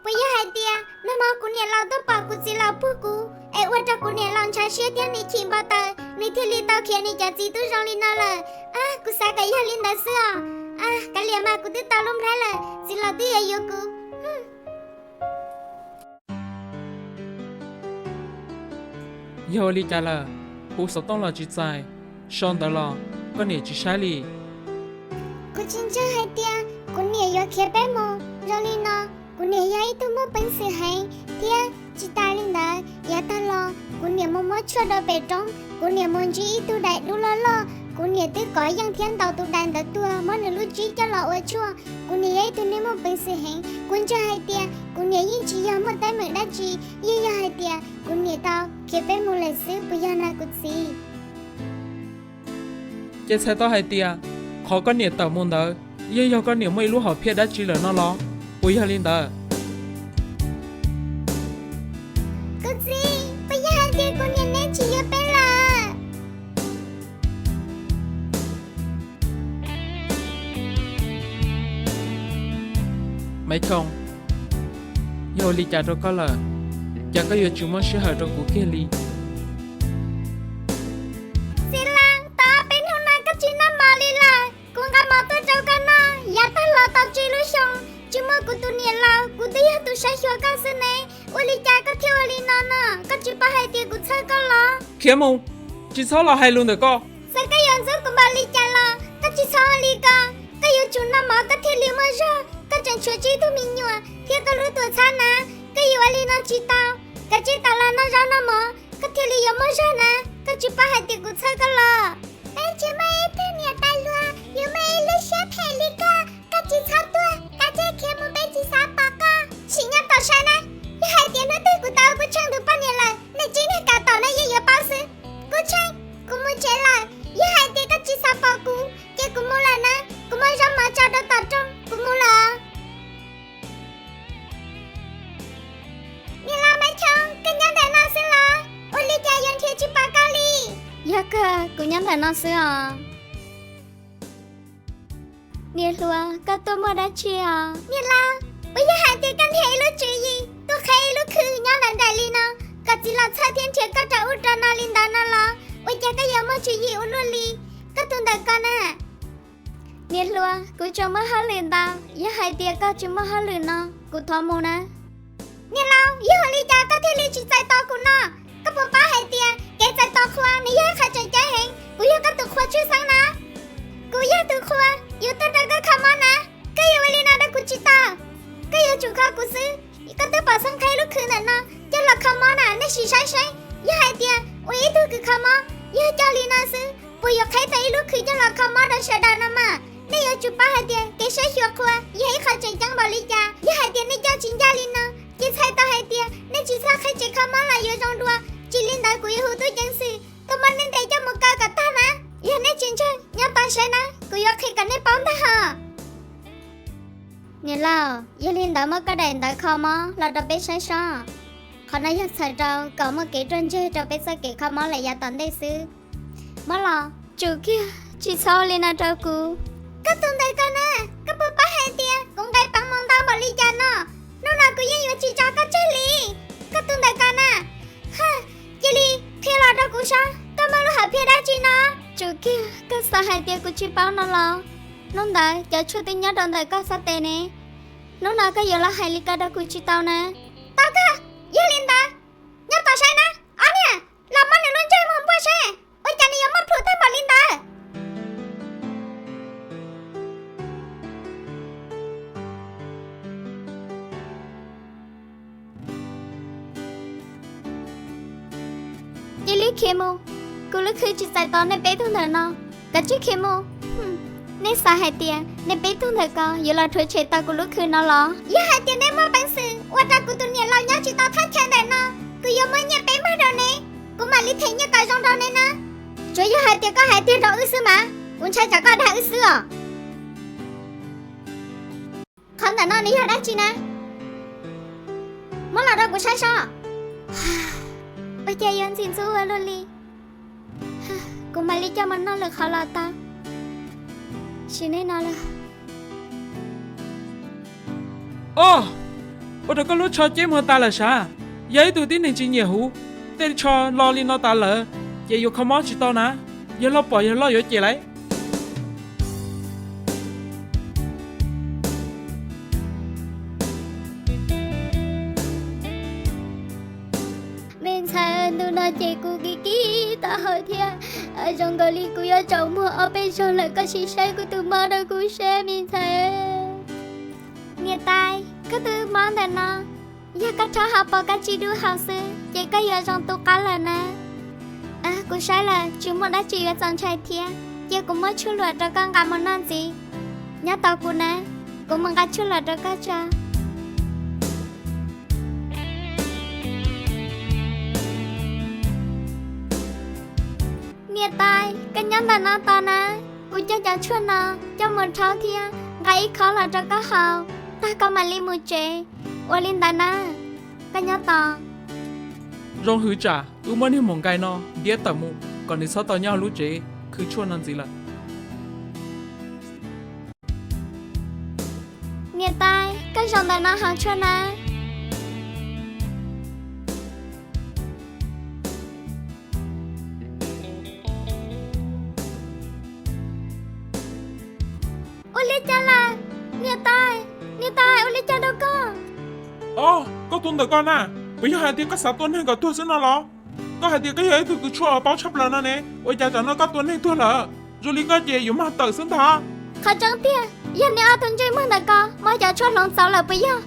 Puas yog hais tias nag hmo kuv niam laus tuaj pom kuv txiv laus puag kuv es ua rau kuv niam laus ntshav siab thiab nws chim npau taws, nws thiaj li tau khiav nws cov txiv tub zoo li no lawm? Kuv xav kom yog li ntawd xwb os. Kav liam mas, kuv twb tau lub nplhaib lawm, txiv laus twb yuav yuav kuv. Yog ua li cas lawm? Hu xov tooj los tsis txais, sau ntawv los koj niam tsis saib li. Kuv tsis ntseeg hais tias kuv niam yuav khiav peb mus zoo li no. Kuv niam yog ib tug muaj peev xwm heev thiab tsis tas li ntawd, yav tag los kuv niam mus muab tshuaj rau pem roob, kuv niam mus ntsib ib tug dais dub loj loj, kuv niam twb kov yeej thiab ntaus tus dais ntawd tuag, muab nws lub tsib coj los ua tshuaj. Kuv niam yog ib tug neeg muaj peev xwm heev, kuv ntseeg hais tias kuv niam yeej tsis yog muaj teeb meem dab tsi, yeej yog hais tias kuv niam tau khiav peb mus lawm xwb, puas yog na kuv txiv? Ces txhais tau hais tias qhov koj niam tawm mus ntawd yeej yog koj niam muaj ib lub hom phiaj dab tsi lawm no los? Puas yog li ntawd? Kuv txiv, puas yog hais tias kuv niam neb tsis yuav peb lawm? Maiv Choo, yog ua li cas rau koj lawm? Cas koj yuav tsis muaj sij hawm rau kuv kiag li? Txiv laus, tau ob peb hnub no koj tsis noj mov li lawm. Kuv nqa mov tuaj rau koj noj, yav tag los tau tsib lub xyoo tsis muaj kuv tus niam laus, kuv twb yog tus saib xyuas koj xwb ne. Ua li cas koj thiaj ua li no no? Koj tsis paub hais tias kuv txhawj koj los? Khiav mus, tsis txhob los hais lus ntawm koj. Txawm koj yuav ntxub kuv npaum li cas los koj tsis txhob ua li ko. Koj yuav tsum noj mov koj thiaj li muaj zog, koj tseem tshuav tsib tug me nyuam thiab koj lub tuam txhab na. Koj yuav ua li no tsis tau. Kav tsij tawm los noj zaub noj mov koj thiaj li yuav muaj zog na. Koj tsis paub hais tias kuv txhawj koj los? Peb tsis muaj ib tug niam tais hluas yuav muaj ib lub siab phem li koj. Koj tsis txhob tuaj, kav tsij khiav mus, peb tsis xav pom koj. Sim nyob tos saib na, yog hais tias hnub twg kuv tau Kub Tsheej tus poj niam lawm, nej tsev neeg kam tom no yeej yuav paub xwb. Kub Tsheej, kuv mus tsev lawm. Yog hais tias koj tsis xav pom kuv ces kuv mus lawm na. Kuv muab zaub mov tso rau tom rooj, kuv mus lawm. Niam laus Maiv Choo, koj nyob ntawm no xwb los? Ua li cas yuav nrhiav tsis pom koj li? Yog kawg, kuv nyob ntawm no xwb os. Niam hluas, koj tuaj muaj dab tsi os? Niam laus, puas yog hais tias koj nrhiav ib lub tswv yim tuaj qheb ib lub khw nyob ntawm nraim li no, kom txiv laus txhawj thiab nrhiav koj rau ub rau no li ntawd no los? Ua cas koj yuav muaj tswv yim ua luaj li? Koj tus ntawm ko na. Niam hluas, kuv tsuas muaj hauj lwm ntau, yog hais tias koj tsis muaj hauj lwm no, kuv thov mus na. Niam laus, yog ua li cas koj thiaj li tsis txais tos kuv no? Koj puas paub hais tias kev txais tos qhua nws yog ib qho tseem ceeb heev? Kuv yog koj tus qhua tshwj xeeb na. Kuv yog tus qhua yuav tuaj rau koj kho mob na. Koj yuav ua li no rau kuv tsis tau. Koj yuav tsum kho kuv xwb. Koj twb pom xeeb qheb lub khw ntawm no coj los kho mob na, nej sim saib seb, yog hais tias ua ib tug kws kho mob yog coj li no xwb, puas yuav qheb tau ib lub khw coj los kho mob rau sawv daws no mas? Nej yuav tsum paub hais tias kev saib xyuas qhua yog ib qho tseem ceeb npaum li cas. Yog hais tias nej coj tsis ncaj li no, ces txhais tau hais tias nej tsis txhob qheb tsev kho mob los yuav zoo dua. Tsis li ntawd kuv yuav hu tub ceev xwm tuaj muab nej ntes coj mus kaw kom tag na. Yog nej tsis ntseeg, nyob tos saib na, kuv yuav qhia kom nej paub ntag hos. Niam laus, yog li ntawd muab koj daim ntawv kho mob los rau peb saib seb. Qhov no yog txhais rau kom muaj kev ruaj ntseg rau peb txoj kev kho mob lawm yav tom ntej xwb. Muab los. Tsum kiag, tsis txhob ua li no rau kuv. Koj tus ntawm ko na, koj puas paub hais tias kuv nqaim peev mus ntau npaum li cas no? Hnub no kuv yeej yuav tsis tso koj tseg li. Koj tus ntawm ko na, cia li qhia los rau kuv saib, koj muaj lub hom phiaj dab tsi no? Tsum kiag, koj xav hais tias kuv tsis paub no los? Hnub ntawd cov tshuaj twb nyob rau ntawm koj xab tes ne. Hnub no koj yuav los hais li ko rau kuv tsis tau na. Tau kawg, yog li ntawd, nyob tos saib na. Ob niag, los muab nws lub ntsej muag npuaj seb, ua cas nws yuav muaj plhus tag npaum li ntawd. Cia li khiav mus, kuv lub khw tsis txais tos nej peb tug ntawm no, kav tsij khiav mus. Nej xav hais tias nej peb tug ntawm ko yuav los rhuav tshem tau kuv lub khw no los? Yog hais tias nej muaj peev xwm ua rau kuv tus niam laus nyob tsis tau thaj chaw ntawm no, kuv yuav muab nyiaj peb npag rau neb, kuv mam li them nyiaj kom zoo rau neb na. Tsuav yog hais tias koj hais tiag rau wb xwb mas, kuv ntshai tsam koj dag wb xwb os. Qhov ntawm no nws yog dab tsi na? Muab los rau kuv saib seb. Ua cas yuav ntxim ntxub ua luaj li. Kuv mam li coj mus noj lwm qhov los tau. Sim neej no lawm. Os, Ua rau koj lub tsho ceb muag tas lawm sav. Yog ib tug tib neeg tsis nyiam huv, tej tsho lo li no tas lawm, ces yuav kho mob tsis tau na. Yawg loj pom yawg loj yuav cem lawm. Me ntxhais, ntu no ces kuv kis kis taub hau thiab, zoo nkaus li kuv yuav tsaus muag ob peb zaug lawm, koj sim saib kuv tus mob rau kuv seb me ntxhais. Niam tais, koj tus mob ntawm no, yog koj rhaub hauv paus kab tsib dub hau xwb ces koj yuav zoo tu qab lawm na. Kuv saib lawm tsis muaj dab tsi yuav txaus ntshai thiab, cia kuv muab tshuaj luam rau koj nqa mus noj ntxiv. Nyob tos kuv na, kuv mus nqa tshuaj luam rau koj tso. Niam tais, koj nyob ntawm no tos na, kuv coj cov tshuaj no coj mus rhaub thiab nqa ib khob los rau koj haus, tag koj mam li mus tsev. Ua li ntawd na, koj nyob tos. Zoo hwv tsam wb muab niag maum nkais no ntiab tawm mus kom nws txhob tau nyob hauv lub tsev khwv tshuaj no ntxiv lawm. Niam tais, koj zaum ntawm no haus tshuaj na. Ua li cas lawm? Niam tais, niam tais, ua li cas rau koj? Os, koj tus ntawm ko na, puas yog hais tias koj xav tua neeg kom tuag xwb no los? Koj hais tias koj yog ib tug kws tshuaj uas paub tshaj plaws no ne, ua cas tam no koj tua neeg tuag lawm? Zoo li koj ces yuav mag tawm xwb ntag. Qhov tseeb tiag, yog nej ob tug ntsej muag ntawm ko muab cov tshuaj hloov txaus lawm puas yog?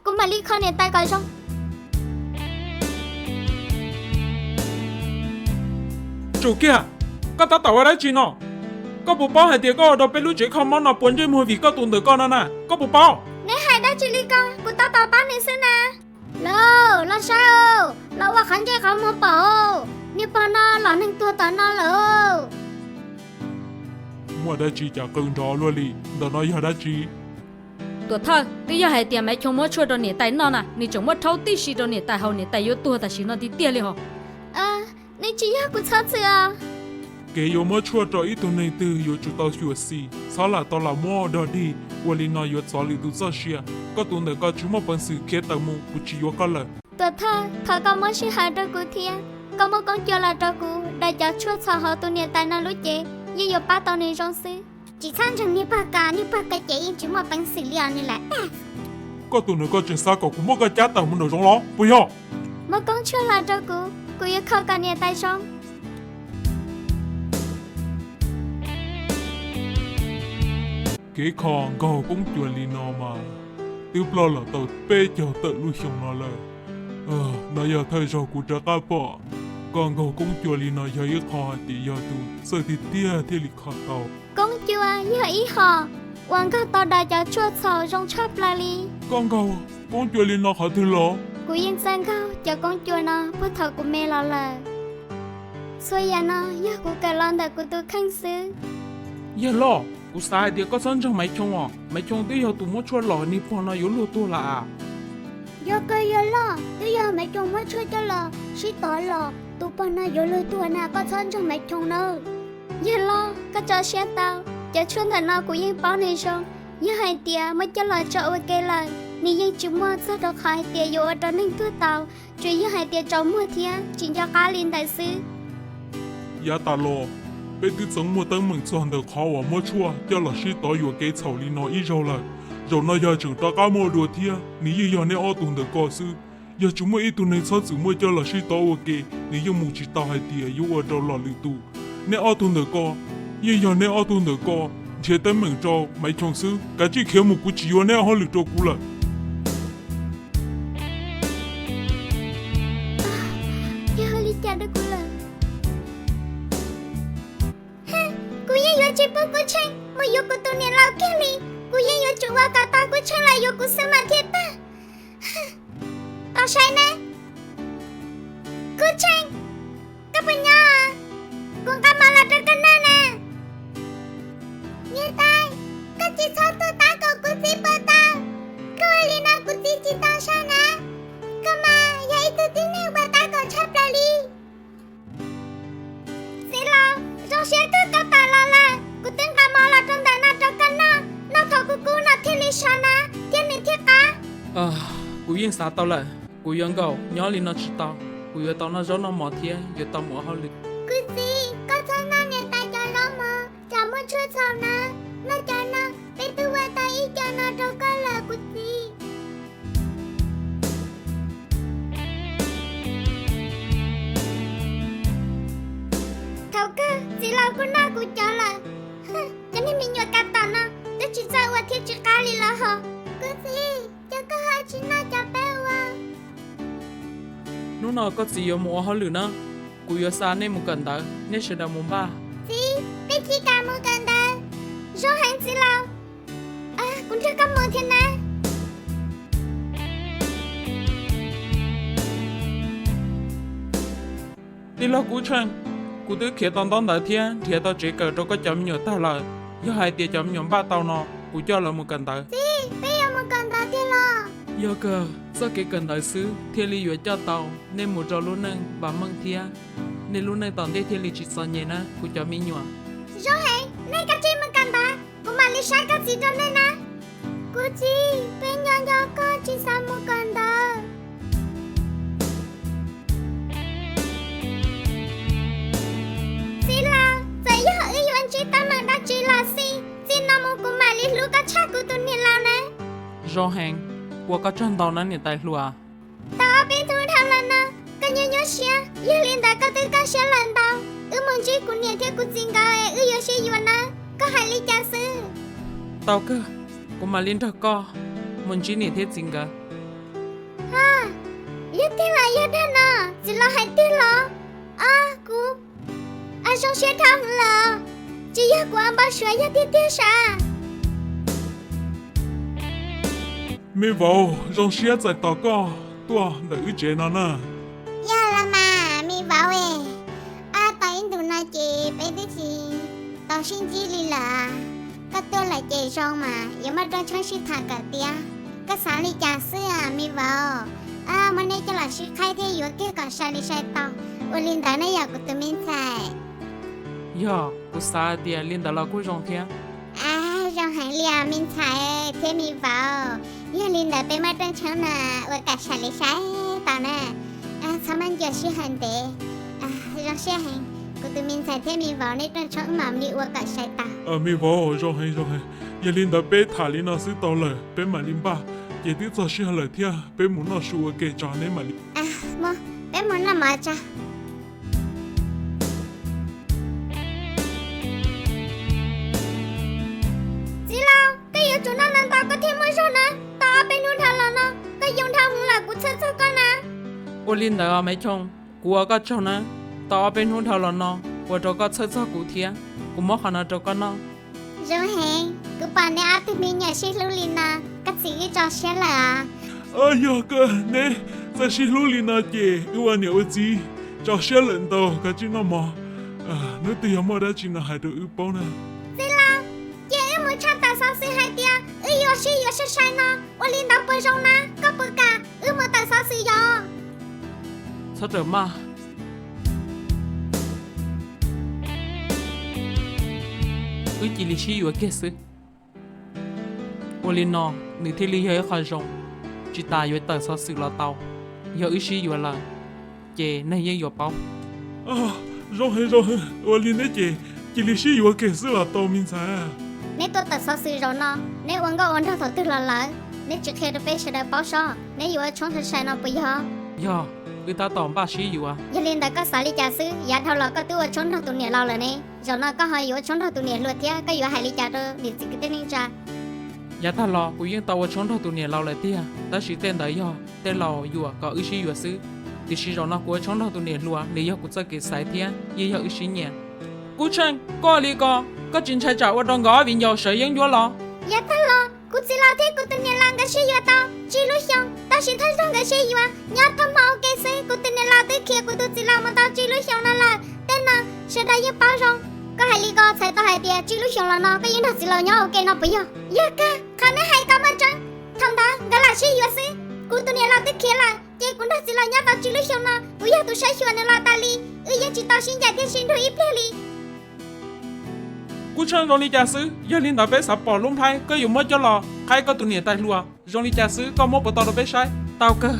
Kuv mam li kho niam tais kom zoo. Tsum kiag, koj tab tom ua dab tsi no? Koj puas paub hais tias koj ua rau peb lub tsev kho mob no puas ntsej muag vim koj tus ntawm ko no na, koj puas paub? Neb hais dab tsi li ko, kuv tab tom pab nws xwb na. Lauj, los saib, los ua qhov ntsej qhov muag pom, niag pog no los neeg tuag tom no lawm. Muaj dab tsi cas qw nrov luaj li, ntawm no yog dab tsi? Tuam thawj, twb yog hais tias Maiv Choo muab tshuaj rau niam tais noj na, nws tseem muab rhaub tib si rau niam tais haus, niam tais yuav tuag tam sim no tiag tiag li hos. Nws tsis yog, kuv txhob txwm os. Kev yuav muab tshuaj rau ib tug neeg twg yuav tsum tau xyuam xim, txhob lam tau lam muab ua dog dig, ua li no yuav txov lwm tus txoj sia. Koj tus ntawm ko tsis muaj peev xwm khiav tawm mus, kuv tsis yuav koj lawm. Tuam thawj, thov koj muab sij hawm rau kuv thiab, koj muab Koob Cua los rau kuv daws cov tshuaj txhaum hauv tus niam tais no lub cev, yeej yuav pab tau nws zoo xwb. Tsis txhob ntseeg niag pog ko, niag pog ko ces yeej tsis muaj peev xwm li os nws lawm. Koj tus ntawm ko tseem xav kom kuv muab koj cab tawm mus nraum zoov los puas yog? Muab Koob Cua los rau kuv, kuv yuav kho kom niam tais zoo. Kev kho nkaug Koob Cua li no mas twb ploj los tau peb caug tawm lub xyoo no lawm. No yog thawj zaug kuv rov qab pom koj nkaug Koob Cua li no, yog ib qho hais tias yog tus txawj tiag tiag thiaj li kho tau. Koob Cua yog ib hom uas nkaug tau daws cov tshuaj txhaum zoo tshaj plaws li. Koj nkaug Koob Cua li no qhov twg los? Kuv yeej txawj nkaug cov Koob Cua no puag thaum kuv me los lawm. Txhua yam no yog kuv kawm los ntawm kuv tus kheej xwb. Yawg loj, kuv xav hais tias koj txhob ntseeg Maiv Choo os. Maiv Choo twb yog tus muab tshuaj los, niag pog no yuav luag tuag lawm as. Yog kawg yawg loj, twb yog Maiv Choo muab tshuaj coj los sib tov los, tus pog no yuav luag tuag na, koj txhob ntseeg Maiv Choo nawb. Yawg loj, koj tso siab tau, cov tshuaj ntawm no kuv yeej paub nws zoo. Yog hais tias muab coj los tso ua ke lawm, nws yeej tsis muaj txog rau qhov hais tias yuav ua rau neeg tuag tau, tsuas yog hais tias tsaus muag thiab tsis nco qab li ntawd xwb. Yav tas los, peb twb txeev muaj teeb meem txog ntawm qhov uas muab tshuaj coj los sib tov yuam kev txhaum li no ib zaug lawm. Zaum no yog tseem rov qab muaj dua thiab, nws yeej yog neb ob tug ntawm ko xwb. Yog tsis muaj ib tug neeg txhob txwm muab coj los sib tov ua ke, nws yeej mus tsis tau hais tias yuav ua rau los lwm tus. Neb ob tug ntawm ko, yeej yog neb ob tug ntawm ko nrhiav teeb meem rau Maiv Choo xwb. Kav tsij khiav mus, kuv tsis yuav neb ob hauj lwm rau kuv lawm. Yog li cas rau kuv lawm? Kuv yeej yuav tsis pub Kub Tsheej mus yuav kuv tus niam laus kiag li. Kuv yeej yuav tsum ua kom tau Kub Tsheej los yuav kuv xwb mas thiaj tag. Tos saib ne, Kub Tsheej, koj puas nyob? Kuv nqa mov los rau koj noj na. Niam tais, koj tsis txhob tuag tab kaum kuv txiv puas tau? Koj ua li no kuv txiv tsis tau so na. Koj mas yog ib tug tib neeg uas tab kaum tshaj plaws li. Txiv laus, zoo siab kawg koj tawm los lawm. Kuv twb nqa mov los rau ntawm no rau koj noj, noj thaum kub kub no thiaj li so na, thiab nws thiaj qab. Kuv yeej xav tau lawm, kuv yuav nkaum nyob li no tsis tau, kuv yuav tau noj zaub noj mov thiab yuav tau mus ua hauj lwm. Kuv txiv, koj txhob noj niam tais cov zaub mov, tsam muaj tshuaj txhaum na. Noj cov no, peb twb ua tau ib co no rau koj lawm kuv txiv. Thaum kawg txiv laus kuj noj kuv cov lawm. Cov niag me nyuam kam tom no twb tsis txawj ua thiab tsis qab li los ho. Kuv txiv, cov koj ho tsis noj cov peb ua. Hnub no koj txiv yuav mus ua hauj lwm na, kuv yuav xa nej mus kawm ntawv, nej sawv daws mus npaj. Txiv, peb tsis kam mus kawm ntawv. Zoo heev txiv laus, kuv nrog koj mus thiab na. Tij laug Kub Tsheej, kuv twb khiav tau ntaub ntawv thiab nrhiav tau tsev kawm rau koj cov me nyuam tag lawm. Yog hais tias cov me nyuam npaj tau no, kuv coj lawv mus kawm ntawv. Txiv, peb yuav mus kawm ntawv tiag los? Yog kawg, txoj kev kawm ntawv xwb thiaj li yuav coj tau nej mus rau lub neej vam meej thiab nej lub neej tom ntej thiaj li tsis txom nyem na kuv cov me nyuam. Zoo heev, nej kav tsij mus kawm ntawv, kuv mam li saib koj txiv rau nej na. Kuv txiv, peb nco nco koj tsis xav mus kawm ntawv. Txiv laus, txawm yog wb yuav ntsib teeb meem dab tsi los xij, txij no mus kuv mam li hlub koj tshaj kuv tus niam laus na. Zoo heev, ua koj tsaug ntau na niam tais hluas. Tau ob peb hnub dhau los no, koj nyuaj nyuaj siab, yog li ntawd koj twb kaj siab lawm ntau. Wb mus ntsib kuv niam thiab kuv txiv nkawd es wb yuav sib yuav nawb, koj hais li cas xwb? Tau kawg, kuv mam li nrog koj mus ntsib niam thiab txiv nkawd. Ha, yog tiag los yog dag no, txiv laus hais tiag los? Ab kuv, ab zoo siab dhau hwv lawm, tsis yog kuv ua npau suav yog tiag tiag sav. Me vauv, zoo siab txais tos koj tuaj ntawm wb tsev no na. Yog los mas me vauv es, ab tau ib ntus no ces peb twb tsis tau sib ntsib li lawm. Koj tuaj lawm ces zoo mas yuav muaj rooj tshoob sib tham kawm tiab. Koj xav li cas xwb me vauv? Muab neb coj los sib qhaib thiab yuav kiag kom sai li sai tau, ua li ntawd ne yom kuv tus me ntxhais? Yog, kuv xav tias li ntawd los kuj zoo thiab. Ab, zoo heev li os me ntxhais thiab me vauv. Yog li ntawd peb muab rooj tshoob no ua kom sai li sai tau na. Txhob maj ncua sij hawm ntev. Zoo siab heev, kuv tus me ntxhais thiab me vauv, neb rooj tshoob wb mam li ua kom sai tau. Me vauv, zoo heev zoo heev. Yog li ntawd peb tham li no xwb tau lawm, peb mam li npaj, ces twb txog sij hawm lawm thiab, peb mus noj su ua ke tso neb mam li. Peb mus noj mov tso. Txiv laus, koj yuav tsum noj ntau ntau koj thiaj muaj zog na. Tau ob peb hnub dhau los no koj yoo dhau hwv lawm kuv txhawj txog koj na. Ua li ntawd os Maiv Choo, kuv ua koj tsaug na. Tau ob peb hnub dhau los no ua rau koj txhawj txog kuv thiab, kuv muab qhov no rau koj noj. Zoo heev, kuv pom neb ob tug me nyuam sib hlub li no, koj txiv wb tso siab lawm os. Yog kawg neb txawj sib hlub li no ces wb ua niam ua txiv tso siab lawm ntau, koj cia li noj mov. Hnub twg yog muaj dab tsi no hais rau wb paub na. Txiv laus, cia wb mus tshaj tawm xov xwm hais tias wb yuav sib yuav sai sai no, ua li ntawd puas zoo na, koj puas kam wb mus tawm xov xwm yom? Txhob rawm maj, wb cia li sib yuav kiag xwb. Ua li no nws thiaj li yog ib qho zoo, tsis tas yuav tawm xov xwm los tau. Yog wb sib yuav lawm ces neeg yeej yuav paub. Zoo heev zoo heev, ua li neb ces cia li sib yuav kiag xwb los tau me ntxhais. Neb tuaj tawm xov xwm zaum no, neb ua nkauj ua nraug thaum twg los lawm, neb tsis qhia rau peb sawv daws paub sob, neb yuav ua tshoob sai sai no puas yog? Yog, wb tab tom npaj sib yuav. Yog li ntawd koj xav li cas xwb, yav dhau los koj twb ua tshoob nrog tus niam laus lawm ne, zaum no koj ho yuav ua tshoob nrog tus niam hluas thiab, koj yuav hais li cas rau niam txiv kwv tij neej tsa? Yav tag los kuv yeej tau ua tshoob nrog tus niam laus lawm tiag, tab sis tej ntawd yog tej laus yuam kom wb sib yuav xwb. Tiam sis zaum no kuv ua tshoob nrog tus niam hluas, nws yog kuv txoj kev xaiv thiab yeej yog wb sib nyiam. Kub Tsheej, koj li ko, koj tsis ntshai tsam ua rau nkawd ob viv ncaus sawv yeeb ncuab los? Yav tag los kuv txiv laus thiab kuv tus niam laus nkawd sib yuav tau tsib lub xyoos, tab sis thawj zaug nkawd sib yuav nyob tag hmo ua ke xwb, kuv tus niam laus twb khiav kuv tus txiv laus mus tau tsib lub xyoos no lawm. Tej no sawv daws yeej paub zoo. Koj hais li ko txhais tau hais tias tsib lub xyoos los no koj yeej nrog txiv laus nyob ua ke no puas yog? Yog kawg, qhov neb hais tau muaj tseeb. Thaum ntawd nkawd lam sib yuav xwb, kuv tus niam laus twb khiav lawm, ces kuv nrog txiv laus nyob tau tsib lub xyoos no, kuv yog tus saib xyuas nws los tas li, wb yeej tsis tau sib ncaim thiab sib nrug ib pliag li. Kub Tsheej, zoo li cas xwb? Yog li ntawd peb xav pom lub nplhaib koj yuav muab coj los qhaib koj tus niam tais hluas. Zoo li cas xwb koj muab puas tau rau peb saib? Tau kawg.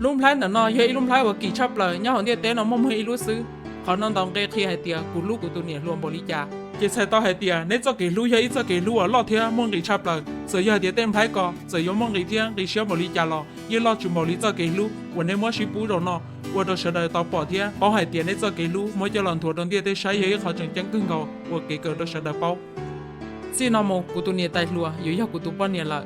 Lub nplhaib ntawm no yog ib lub nplhaib uas kim tshaj plaws nyob hauv ntiaj teb no muaj muag ib lub xwb. Qhov no ntaus nqe qhia hais tias kuv hlub kuv tus niam hluas npaum li cas. Ces txhais tau hais tias neb txoj kev hlub yog ib txoj kev hlub uas loj thiab muaj nqis tshaj plaws. Txawm yog hais tias tej nplhaib ko txawm yuav muaj nqis thiab nqis siab npaum li cas los yeej loj tsis npaum li txoj kev hlub uas neb muab sib pub zaum no, ua rau sawv daws tau pom thiab paub hais tias neb txoj kev hlub muab coj los nthuav rau ntiaj teb saib yog ib qhov tseem ceeb kawg nkaus uas kev kawm rau sawv daws paub. Txij no mus kuv tus niam tais hluas yuav yog kuv tus poj niam lawm.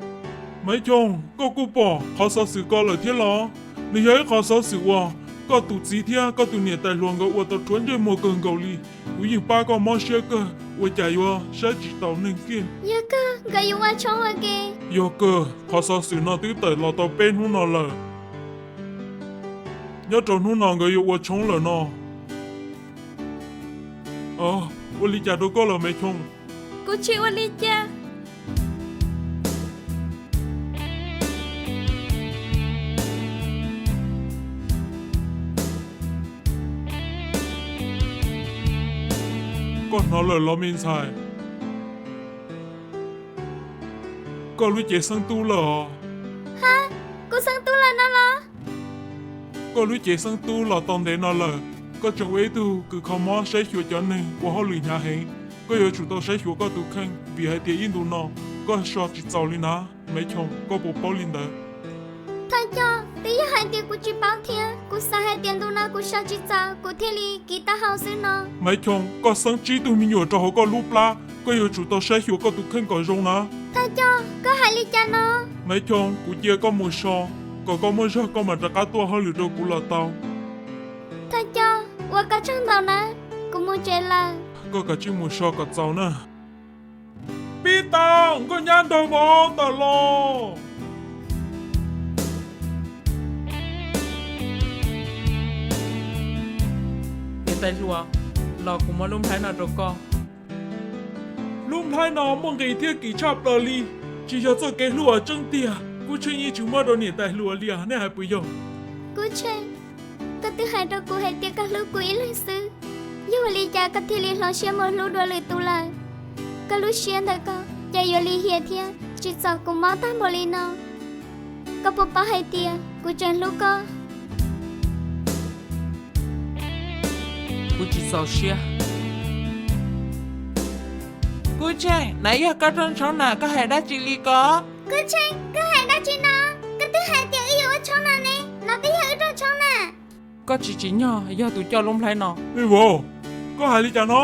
Maiv Choo, koj kuj pom qhov xov xwm ko lawm thiab los? Nws yog ib qhov xov xwm uas koj tus txiv thiab koj tus niam tais hluas nkawd ua tau rhuav ntsej muag kawg nkaus li. Kuv yeej pab koj mob siab kawg, ua cas yuav saib tsis taus neeg kiag. Yog kawg nkawd yuav ua tshoob ua ke. Yog kawg, qhov xov xwm no twb tawm los tau peb hnub no lawm. Nyob rau hnub no nkawd yuav ua tshoob lawm no. Ua li cas rau koj lawm Maiv Choo? Kuv tsis ua li cas. Koj hnov lawm los me ntxhais? Koj lub cev xeeb tub lawm os. Ha, kuv xeeb tub lawm no los? Koj lub cev xeeb tub los tau ntev no lawm, koj tseem ua ib tug kws kho mob saib xyuas cov neeg ua hauj lwm hnyav heev. Koj yuav tsum tau saib xyuas koj tus kheej vim hais tias ib ntu no koj so tsis txaus li na. Maiv Choo, koj puas paub li ntawd? Thawj coj, twb yog hais tias kuv tsis paub thiab, kuv xav hais tias ntu no kuv so tsis txaus kuv thiaj li kiv taub hau xwb no. Maiv Choo, koj xeeb tsib tug me nyuam rau hauv koj lub plab, koj yuav tsum tau saib xyuas koj tus kheej kom zoo na. Thawj coj, koj hais li cas no? Maiv Choo, kuv cia koj mus so, kom koj muaj zog koj mam rov qab tuaj hauj lwm rau kuv los tau. Thawj coj, ua koj tsaug ntau na, kuv mus tsev lawm. Koj kav tsij mus so kom txaus na. Pib tau, nkauj nyab nraug vauv tawm los. Niam tais hluas, los kuv muab lub nplhaib no rau koj. Lub nplhaib no muaj nqis thiab kim tshaj plaws li, tsis yog txoj kev hlub uas tseeb tiag. Kub Tsheej yeej tsis muab rau niam tais hluas li, nej hais puas yog? Kub Tsheej, koj twb hais rau kuv hais tias koj hlub kuv ib leeg xwb, yog ua li cas koj thiaj li hloov siab mus hlub dua lwm tus lawm? Koj lub siab ntawm koj cas yuav lim hiam thiab tsim txom kuv mob tag npaum li no? Koj puas paub hais tias kuv tseem hlub koj? Kuv tsis txaus siab. Kub Tsheej, nav yog koj rooj tshoob na, koj hais dab tsi li ko? Kub Tsheej, koj hais dab tsi no? Koj twb hais tias wb yuav ua tshoob no ne, no twb yog wb rooj tshoob na. Koj tsis tsim nyog yog tus coj lub nplhaib no. Me vauv, koj hais li cas no?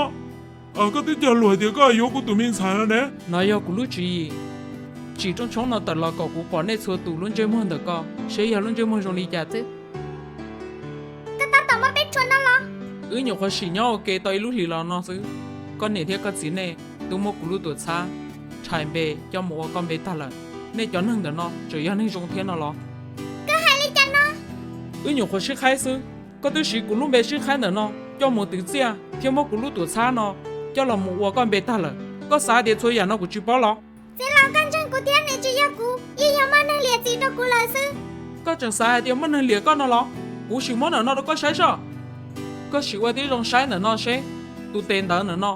Koj twb cog lus hais tias koj yuav kuv tus me ntxhais no ne. No yog kuv lub tswv yim. Tsim rooj tshoob no tawm los kom kuv pom nej txhua tus lub ntsej muag ntawm ko, seb yog lub ntsej muag zoo li cas xwb. Koj tab tom muab peb rhuav no los? Wb nyuam qhuav sim nyob ua ke tau ib lub hlis los no xwb, koj niam thiab koj txiv nej twb muab kuv lub tuam txhab tshais npe coj mus ua koj npe tag lawm. Nej cov neeg ntawm no tseem yog neeg zoo thiab no los? Koj hais li cas no? Wb nyuam qhuav sib qhaib xwb, koj twb siv kuv lub npe sib qhaib ntawm no coj mus twv txiaj thiab muab kuv lub tuam txhab no coj los mus ua koj npe tag lawm. Koj xav tias txhua yam no kuv tsis paub los? Txiv laus, koj ntseeg kuv thiab, nws tsis yog kuv, yeej yog muaj neeg liam txim rau kuv lawm xwb. Koj tseem xav hais tias muaj neeg liam koj no los? Kuv sim muab ntawm no rau koj saib soj. Koj sim ua tib zoo saib ntawm no seb, tus tes ntawd ntawm no,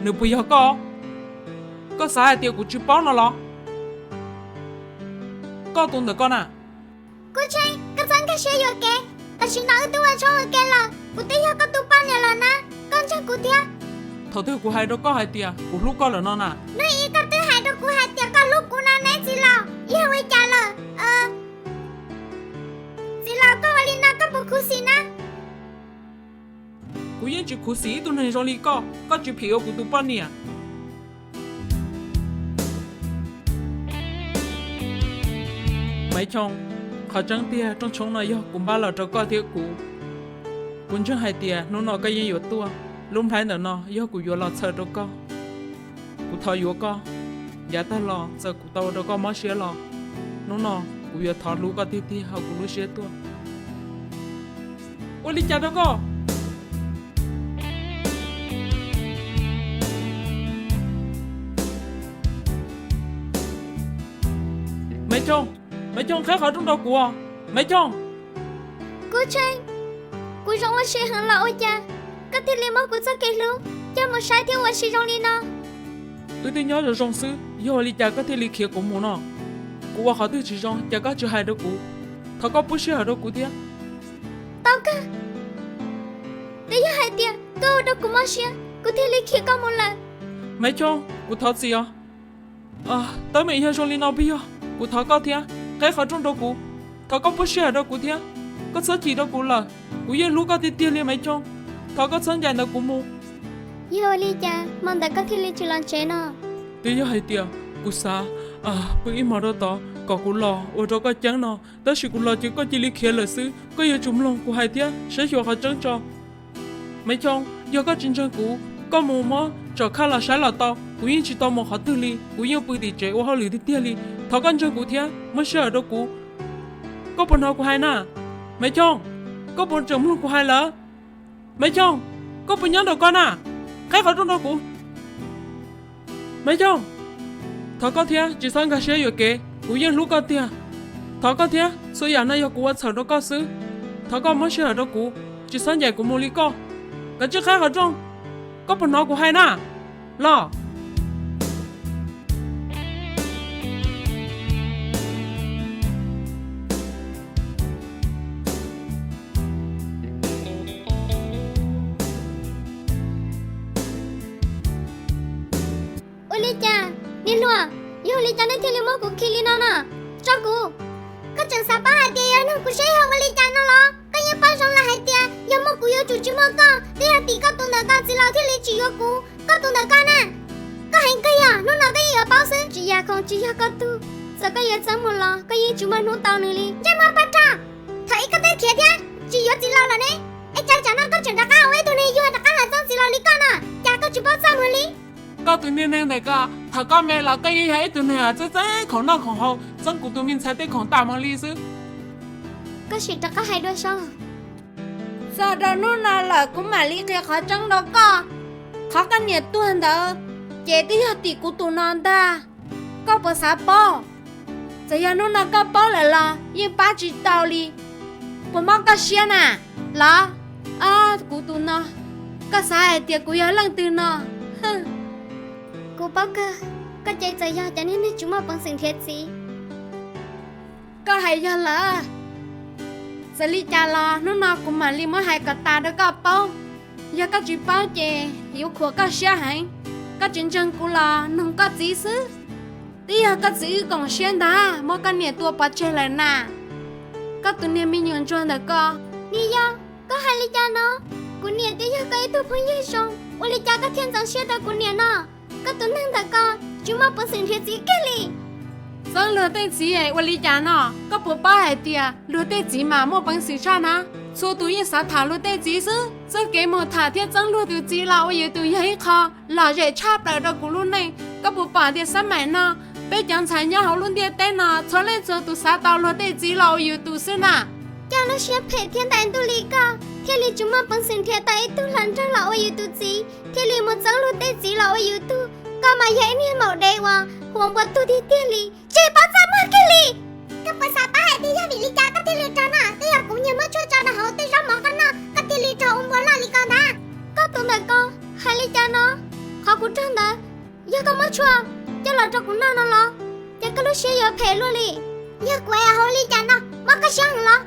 nws puas yog koj? Koj xav hais tias kuv tsis paub no los? Koj tus ntawm ko na. Kub Tsheej, koj txhob nkag siab yuam kev. Tam sim no wb twb ua tshoob ua ke lawm, kuv twb yog koj tus poj niam lawm na, koj ntseeg kuv thiab. Thaum twg kuv hais rau koj hais tias kuv hlub koj lawm no na? Hnub ib koj twb hais rau kuv hais tias koj hlub kuv no ne txiv laus, yog ua cas lawm? Txiv laus, koj ua li no koj puas khuv xim na? Kuv yeej tsis khuv xim ib tug neeg zoo li koj, koj tsis phim ua kuv tus poj niam. Maiv Choo, qhov tseeb tiag rooj tshoob no yog kuv npaj los rau koj thiab kuv. Kuv ntseeg hais tias hnub no koj yeej yuav tuaj, lub nplhaib ntawm no yog kuv yuav los txhawm rau koj. Kuv thov yuav koj, yav tag los txawm kuv tau ua rau koj mob siab los, hnub no kuv yuav thov hlub koj tiag tiag hauv kuv lub siab tuaj. Ua li cas rau koj? Maiv Choo, Maiv Choo, qhib qhov rooj rau kuv. Maiv Choo. Kub Tsheej, kuv zoo ua si heev los ua cas koj thiaj li muab kuv txoj kev hlub coj mus saib thiab ua si zoo li no? Wb twb nyob zoo zoo xwb, yog ua li cas koj thiaj li khiav kuv mus no? Kuv ua qhov twg tsis zoo cas koj tsis hais rau kuv? Thov koj pub sij hawm rau kuv thiab. Tau kawg. Twb yog hais tias koj ua rau kuv mob siab, kuv thiaj li khiav koj mus lawm. Maiv Choo, kuv thov txim os. Teeb meem yog zoo li no puas yog? Kuv thov koj thiab, qheb qhov rooj rau kuv. Thov koj pub sij hawm rau kuv thiab. Koj txhob chim rau kuv lawm, kuv yeej hlub koj tiag tiag li Maiv Choo. Thov koj txhob ncaim ntawm kuv mus. Yog ua li cas hmo ntawd koj thiaj li tsis los tsev no? Twb yog hais tias kuv xav pw ib hmos rau tod kom kuv los ua rau koj ceeb no, tab sis kuv los ces koj cia li khiav lawm xwb. Koj yuav tsum mloog kuv hais thiab saib xyuas qhov tseeb tso. Maiv Choo, yog koj tsis ntseeg kuv, koj mus muab tsom khaj los saib los tau, kuv yeej tsis tau mus qhov twg li, kuv yeej pw tim tsev ua hauj lwm tiag tiag li. Thov koj ntseeg kuv thiab muab sij hawm rau kuv. Koj puas hnov kuv hais na? Maiv Choo, koj puas tseem mloog kuv hais lawm? Maiv Choo, koj puas nyob nraum ko na? Qheb qhov rooj rau kuv. Maiv Choo, thov koj thiab tsis txhob nkag siab yuam kev, kuv yeej hlub koj tiag. Thov koj thiab, txhua yam no yog kuv ua txhaum rau koj xwb. Thov koj muab sij hawm rau kuv, tsis txhob ncaim kuv mus li koj. Kav tsij qheb qhov rooj, koj puas hnov kuv hais na? Los. Ua li cas, niam hluas, yog ua li cas nej thiaj li muab kuv khi li no na? Tso kuv. Koj tseem xav paub hais tias yog nug kuv saib yog ua li cas no los? Koj yeej paub zoo lawm hais tias yog muaj kuv yuav tsum tsis muaj koj, twb yog tim koj tus ntawm ko txiv laus thiaj li tsis yuav kuv. Koj tus ntawm ko na, koj heev kawg yog hnub no koj yeej yuav paub xwb. Tsis yam khoom tsis yog koj tug, txawm koj yuav txeeb mus los koj yeej tsis muaj hnub tau nws li. Ntsej muag pag rog, thaum ub koj twb khiav thiab tsis yuav txiv laus lawm ne, es cas tsam no koj tseem rov qab ua ib tug neeg yuag rov qab los txeeb txiv laus li koj na? Cas koj tsis paub txaj muag li? Koj tus niag neeg ntawm ko, thaum koj me los koj yeej yog ib tug neeg txeeb txeeb khoom noj khoom haus, txeeb kuv tus me ntxhais tej khoom tas mus li xwb. Koj sim rov qab hais dua saib. Txog rau hnub no lawm kuv mam li qhia qhov tseeb rau koj. Qhov koj niam tuag ntawd ces twb yog tim kuv tus no ntag. Koj puas xav paub? Txawm yog hnub no koj paub lawm los yeej pab tsis tau li. Puas mob koj siab na? Los, kuv tus no, koj xav hais tias kuv yog leej twg no? Kuv paub kawg, koj ces txawm yog cov niag neeg tsis muaj peev xwm nrhiav txiv. Koj hais yog lawm. Txawm li cas los hnub no kuv mam li muab hais kom tas rau koj paub. Yog koj tsis paub ces yuav khuam koj siab heev. Koj tsis ntseeg kuv los noog koj txiv xwb. Twb yog koj txiv wb koom siab ntag muab koj niam tua pov tseg lawm na. Koj tus niag me nyuam ntsuag ntawm ko. Niam yau, koj hais li cas no? Kuv niam twb yog koj ib tug phooj ywg zoo, ua li cas koj thiaj ntxeev siab rau kuv niam no? Koj tus neeg ntawm ko tsis muaj peev xwm nrhiav txiv kiag li. Txeeb luag tej txiv ua li cas no? Koj puas paub hais tias luag tej txiv mas muaj peev xwm tshaj na? Txhua tus yeej xav tham luag tej txiv xwb. Txoj kev mus tham thiab txeeb luag tus txiv los ua yus tus yog ib qho lom zem tshaj plaws rau kuv lub neej. Koj puas pom tias xab maim no peb cov ntxhais nyob hauv lub ntiaj teb no txhua leej txhua tus xav tau luag tej txiv los ua yus tus xwb na? Cas lub siab phem thiab ntais ntuj li koj thiaj li tsis muaj peev xwm nrhiav tau ib tug hluas nraug los ua yus tus txiv, thiaj li mus txeeb luag tej txiv los ua yus tug? Koj mas yog ib niag maum dev uas huam npua tug tiag tiag li, tsis paub txaj muag kiag li. Koj puas xav paub hais tias yog vim li cas koj thiaj li raug no? Twb yog kuv niag muab tshuaj tso rau hauv tej zaub mov koj noj, koj thiaj li raug ua npua loj li koj ntag. Koj tus ntawm ko hais li cas no? Qhov kuv raug ntawd yog koj muab tshuaj coj los rau kuv noj no los? Ces koj lub siab yuav phem luaj li. Yog kuv es hauv li cas no muab koj siab heev los?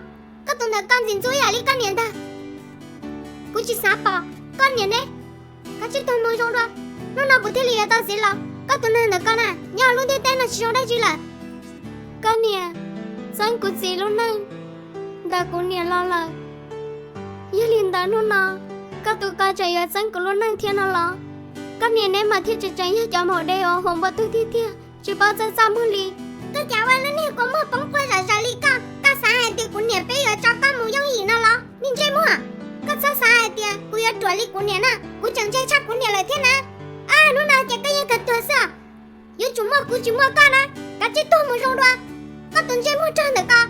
Koj tus ntawm ko ntxim ntxub ib yam li koj niam ntag. Kuv tsis xav pom koj niam ne. Koj tsij tuag mus zoo dua, hnub no kuv thiaj li yuav tau txiv los. Koj tus neeg ntawm ko na nyob lub ntiaj teb no tsis zoo dab tsi lawm. Koj niam txeeb kuv txiv lub neej ntawm kuv niam los lawm. Yog li ntawd hnub no koj tus ko tseem yuav txeeb kuv lub neej thiab no los? Koj niam neb mas thiaj tseem tseem yog cov maum dev uas huam npua tug tiag tiag, tsis paub txaj txaj muag li. Koj cas ua lub niag kua muag poob quaj zom zaws li koj? Koj xav hais tias kuv niam peb yuav tso koj mus yooj yim no los? Niag ntsej muag, koj txhob xav hais tias kuv yuav ruam li kuv niam na, kuv tseem ntse tshaj kuv niam lawm thiab na. Hnub no ces koj yeej kawg tuag xwb. Yuav tsum muaj kuv tsis muaj koj na. Kav tsij tuag mus zoo dua, koj tus ntsej muag rog ntawm ko.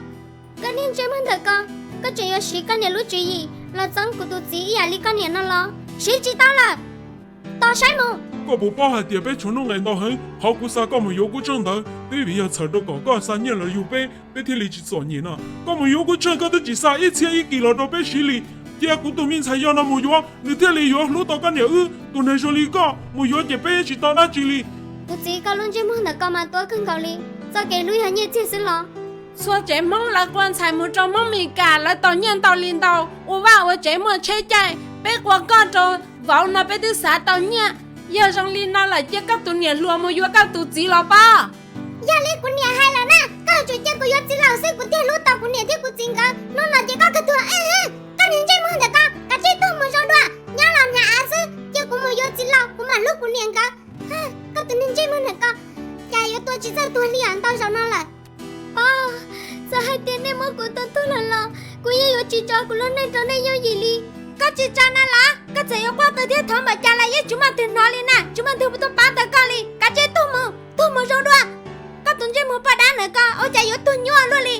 Koj niag ntsej muag ntawm ko, koj tseem yuav siv koj niam lub tswv yim los txeeb kuv tus txiv ib yam li koj niam no los? Siv tsis tau lawm, tos saib mus. Koj puas paub hais tias peb tshuav nuj nqis ntau heev, qhov kuv xa koj mus yuav kub tseej ntawd twb vim yog txhawm rau kom koj xa nyiaj los yug peb, peb thiaj li tsis txom nyem no. Koj mus yuav kub tseej koj twb tsis xa ib txhiab ib kis los rau peb siv li. Cia kuv tus me ntxhais yau no mus yuav, nws thiaj li yuav hlub tau koj niam wb. Tus neeg zoo li koj mus yuav ces peb tsis tau dab tsi li. Kuv txiv, koj lub ntsej muag ntawm koj mas tuab kawg nkaus li, txoj kev hlub yog nyiaj txiag xwb los? Txhua tsev Hmoob lawv quaj ntxhais mus rau Hmoob Mes Kas, lawv tau nyiaj ntau li ntau, ua vaj ua tsev muaj tsheb caij, peb quaj koj rau vauv no peb twb xav tau nyiaj. Yog zoo li no lawm cia koj tus niam hluas mus yuav koj tus txiv los pab. Yog li kuv niam hais lawm na, koj yuav tsum cia kuv yuav txiv laus xwb kuv thiaj hlub tau kuv niam thiab kuv txiv nkawd. Hnub no ces koj kawg tuag. Koj niag ntsej muag ntawm koj, kav tsij tuag mus zoo dua, nyob los hnyav av xwb, cia kuv mus yuav txiv laus kuv mam hlub kuv niam nkawd. Koj tus niag ntsej muag ntawm koj, cas yuav tua tsis txawj tuag li os ntau zaus no lawm. Pog, txawm hais tias nej muab kuv tua tuag lawm los kuv yeej yuav tsis tso kuv lub neej rau nej yooj yim li. Koj tsis tso na los? Koj txawm yuav quaj qw thiab thov npaum cas los yeej tsis muaj leej twg hnov li na, tsis muaj leej twg tuaj pab tau koj li. Kav tsij tuag mus, tuag mus zoo dua. Koj tus ntsej muag poj dab ntawm koj ua cas yuav tuag nyuaj luaj li.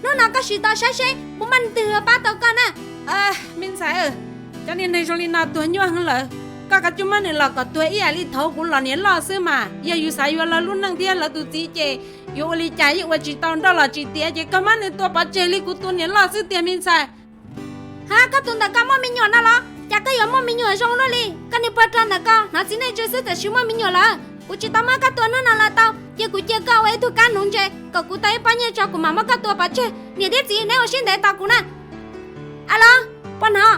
Hnub no koj sim tau saib seb puas muaj leej twg pab tau koj na. Me ntxhais, cov niag neeg zoo li no tuag nyuaj heev lawm. Koj kav tsij muab nws los kom tuag ib yam li thaum kuv los niam loj xwb mas. Yog yus xav yuav lawv lub neej thiab lawv tus txiv ces yuav ua li cas yeej ua tsis tau, nrauj los tsis tiav, ces koj muab nws tua pov tseg li kuv tus niam loj xwb tiag me ntxhais. Ha, koj tus ntawm koj muaj me nyuam no los? Cas koj yuav muaj me nyuam zoo luaj li? Koj niag pog rog ntawm koj hnov txiv neej tsw xwb txawm sis muaj me nyuam lawm. Kuv tsis tau muab koj tua hnub no los tau, cia kuv cia koj ua ib tug kab hnuv ntses kom kuv tau ib pob nyiaj tso kuv mam muab koj tua pov tseg. Niam thiab txiv, neb ua siab ntev tos kuv na. Aw los, puas hnov?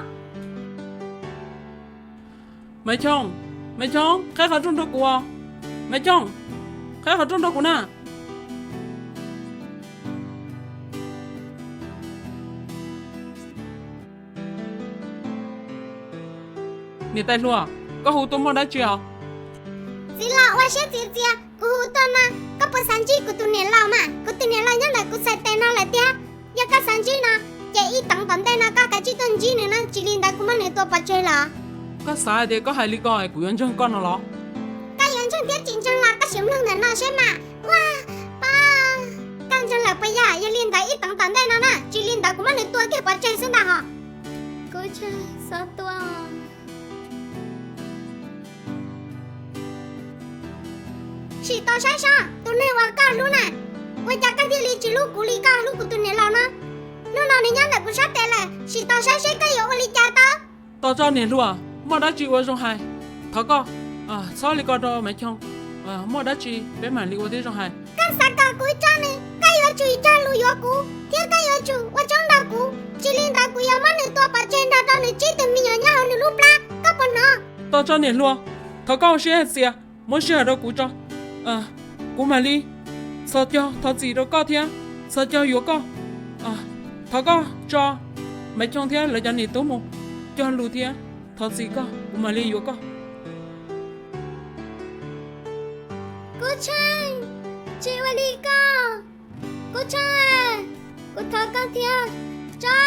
Maiv Choo, Maiv Choo, qheb qhov rooj rau kuv. Maiv Choo, qheb qhov rooj rau kuv na. Niam tais hluas, koj hu tuaj muaj dab tsi os? Txiv laus, ua siab txiav txiav, kuv hu tuaj no, koj puas xav ntsib kuv tus niam laus mas? Kuv tus niam laus nyob ntawm kuv txhais tes no lawm tiag. Yog koj xav ntsib no, ces ib teev tom ntej no koj kav tsij tuaj ntsib nws no, tsis li ntawd kuv muab nws tua pov tseg los. Koj xav hais tias koj hais li ko kuv yuav ntseeg koj no los? Koj yuav ntseeg thiab tsis ntseeg los koj sim mloog ntawm no seb mas. Ua, pa, koj ntseeg lawm puas yog? Yog li ntawd ib teev tom ntej no na, tsis li ntawd kuv muab nws tua kiag pov tseg xwb ntag hos. Kuv tsis xav tua. Sim tau saib seb tus neeg uas koj hlub na, ua cas koj thiaj li tsis hlub kuv li koj hlub kuv tus niam laus no? Hnub no nws nyob ntawm kuv sab tes lawm, sim tau saib seb koj yuav ua li cas tau. Tos tso niam hluas, muaj dab tsi ua zoo hais. Thov koj, txhob li ko rau Maiv Choo, muaj dab tsi peb mam li ua tib zoo hais. Koj xav kom kuv tso nws, koj yuav tsum cog lus yuav kuv thiab koj yuav tsum ua tsaub nrog kuv, tsis li ntawd kuv yuav muab nws tua pov tseg nrog rau nws tsib tug me nyuam nyob hauv nws lub plab, koj puas hnov? Tos tso niam hluas, thov koj ua siab txias, muab sij hawm rau kuv tso, kuv mam li txhos caug thov txim rau koj thiab txhos caug yuav koj. Thov koj tso Maiv Choo thiab lawv cov niam tub mus cog lus thiab thov txim koj, kuv mam li yuav koj. Kub Tsheej, tsis ua li koj. Kub Tsheej, kuv thov koj thiab, tso.